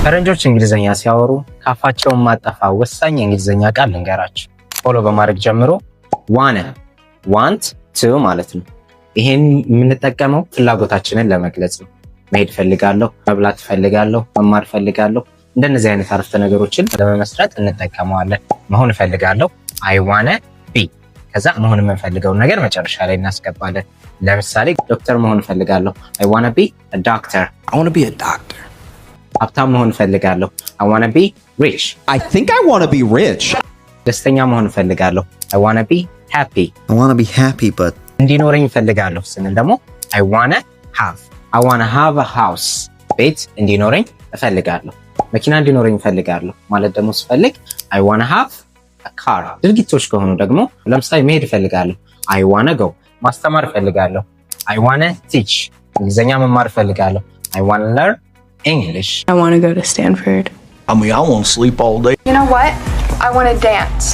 ፈረንጆች እንግሊዝኛ ሲያወሩ ካፋቸው የማይጠፋ ወሳኝ የእንግሊዝኛ ቃል ልንገራችሁ። Follow በማድረግ ጀምሮ። Wanna፣ want to ማለት ነው። ይሄን የምንጠቀመው ፍላጎታችንን ለመግለጽ ነው። መሄድ እፈልጋለሁ፣ መብላት እፈልጋለሁ፣ መማር እፈልጋለሁ። እንደነዚህ አይነት አረፍተ ነገሮችን ለመመስረት እንጠቀመዋለን። መሆን እፈልጋለሁ፣ I wanna be፣ ከዛ መሆን የምንፈልገውን ነገር መጨረሻ ላይ እናስገባለን። ለምሳሌ ዶክተር መሆን እፈልጋለሁ፣ I wanna be a doctor። I want to be a doctor. ሀብታም መሆን እፈልጋለሁ፣ I wanna be rich። I think I want to be rich. ደስተኛ መሆን እፈልጋለሁ፣ I wanna be happy። I want to be happy, but እንዲኖረኝ እፈልጋለሁ ስንል ደግሞ I wanna have፣ I wanna have a house፣ ቤት እንዲኖረኝ እፈልጋለሁ። መኪና እንዲኖረኝ እፈልጋለሁ ማለት ደግሞ ስፈልግ I wanna have a car። ድርጊቶች ከሆኑ ደግሞ ለምሳሌ መሄድ እፈልጋለሁ፣ I wanna go። ማስተማር እፈልጋለሁ፣ I wanna teach። እንግሊዝኛ መማር እፈልጋለሁ፣ I wanna learn English። I want to go to Stanford. I mean, I want to sleep all day. You know what? I want to dance.